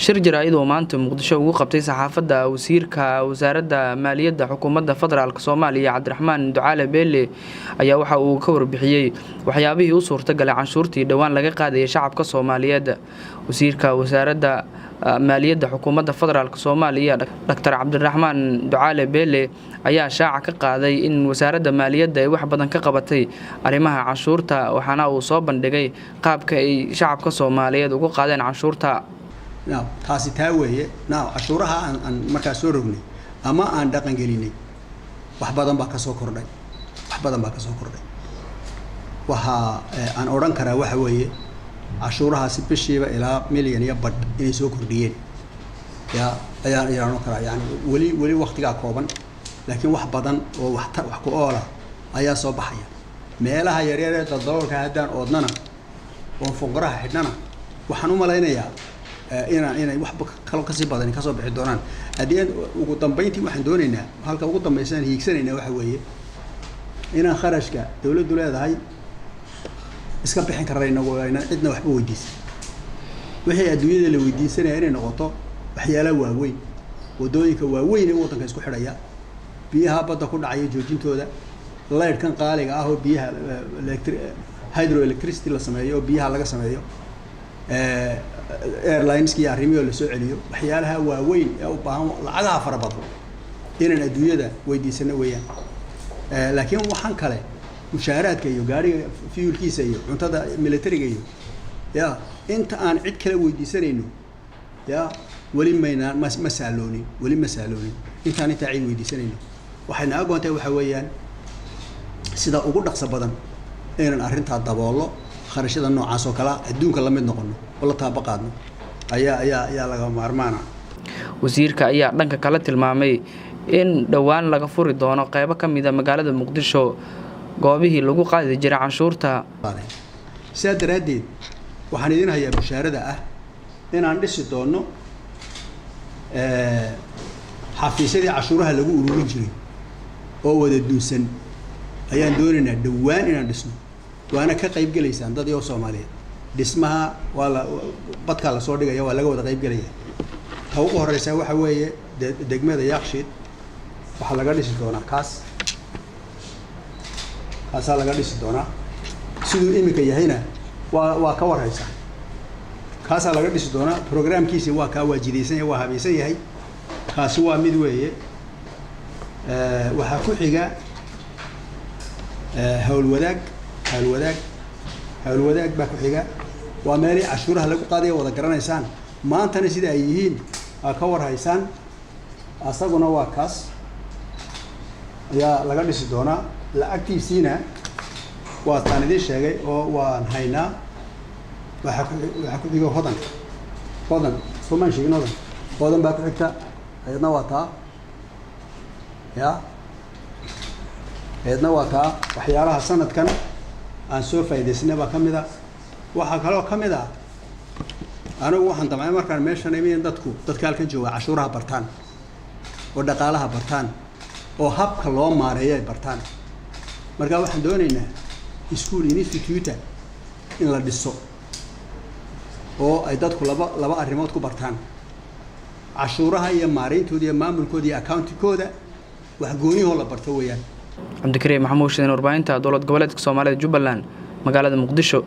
Shir jaraa'id oo maanta Muqdisho ugu qabtay saxaafadda wasiirka wasaaradda maaliyadda xukuumadda federaalka Soomaaliya, Cabdiraxmaan Ducaale Beele, ayaa waxa uu ka warbixiyey waxyaabihii u suurtagalay canshuurtii dhowaan laga qaadayay shacabka Soomaaliyeed. Wasiirka wasaaradda maaliyadda xukuumadda federaalka Soomaaliya, Doctor Cabdiraxmaan Ducaale Beele, ayaa shaaca ka qaaday in wasaaradda maaliyadda ay wax badan ka qabatay arrimaha canshuurta, waxaana uu soo bandhigay qaabka ay shacabka Soomaaliyeed uga qaadeen canshuurta. Now, taasi taa weeye. Now, cashuuraha aan markaa soo rognay ama aan dhaqan gelinay, wax badan baa kasoo kordhay, wax badan baa kasoo kordhay. Waxa aan odhan karaa waxa weeye, cashuurahaasi bishiiba ilaa milyan iyo badh inay soo kordhiyeen ya ayaan odhan karaa. Yani weli waktigaa kooban, laakiin wax badan oo wax ku oola ayaa soo baxaya. Meelaha yaryar ee daldaloolka haddaan oodnana oon funqaraha xidhnana, waxaan u malaynayaa inay wax kaloo kasii badan kasoo bixi doonaan. Haddii ugu dambeyntii waxaan doonaynaa, halka ugu dambeysaan hiigsanaynaa waxa weeye inaan kharashka dawladdu leedahay iska bixin karna inagu, aynaan cidna waxba weydiisan. Wixii adduunyada la weydiisanaya inay noqoto waxyaala waaweyn, waddooyinka waaweyn ee waddanka isku xidhaya, biyaha badda ku dhacaya joojintooda, laydhkan qaaliga ah oo biyaha hydroelectricity la sameeyo oo biyaha laga sameeyo, airlineski iyo arrimihii oo lasoo celiyo. Waxyaalaha waaweyn ee u baahan lacagaha fara badan inaan adduunyada weydiisano weeyaan. Laakiin waxaan kale, mushaaraadka iyo gaariga fuelkiisa iyo cuntada militariga iyo ya inta aan cid kale weydiisanayno, ya weli maynaan ma saaloonin, weli ma saaloonin intaan intaa cid weydiisanayno. Waxay naga goontahay waxa weeyaan sida ugu dhaqso badan inaan arrintaa daboollo, kharashyada noocaas oo kalea adduunka la mid noqono oo la taaba qaadno ayaa laga maarmaana. Wasiirka ayaa dhanka kale tilmaamay in dhowaan laga furi doono qeybo ka mida magaalada Muqdisho goobihii lagu qaadi jiray canshuurta. Sidaa daraaddeed waxaan idin hayaa bushaarada ah inaan dhisi doono xafiisyadii cashuuraha lagu ururin jiray oo wada duunsan. Ayaan doonaynaa dhowaan inaan dhisno, waana ka qayb gelaysaan dad iyo Soomaaliyeed. Dhismaha waa la badkaa lasoo dhigaya, waa laga wada qayb gelaya. Ta ugu horeysa waxa weeye degmada Yaaqshiid waxaa laga dhisi doonaa kaas, kaasaa laga dhisi doonaa. Siduu iminka yahayna waa ka warhaysaa. Kaasaa laga dhisi doonaa, programkiisi waa kaa, waa jidaysan yahay, waa habaysan yahay. Kaasi waa mid weeye. Waxaa ku xiga Howlwadaag. Howlwadaag baa ku xiga. Waa meelihii cashuuraha lagu qaadaya, wada garanaysaan. Maantana sida ay yihiin aa ka warhaysaan. Asaguna waa kaas ayaa laga dhisi doonaa. Lacagtiisiina waa taan idiin sheegay oo waan haynaa. Waxaa ku xiga Hodan. Hodan somaan sheegin? Hodan baa ku xigta, ayadna waa taa ya ayadna waa taa. Waxyaalaha sanadkan aan soo faa'idaysnay baa ka mid a. Waxaa kaloo ka mid a, anigu waxaan damcay markaan meeshan imi in dadka halkan jooga cashuuraha bartaan oo dhaqaalaha bartaan oo habka loo maareeyo ay bartaan. Marka waxaan doonaynaa school institute in la dhiso oo ay dadku laba arrimood ku bartaan: cashuuraha iyo maarayntooda iyo maamulkooda iyo accountingkooda. Wax gooniyahoo la barto weeyaan. Cabdikariim Maxamuud Shidan, warbaahinta dowlad goboleedka Soomaalida Jubbaland, magaalada Muqdisho.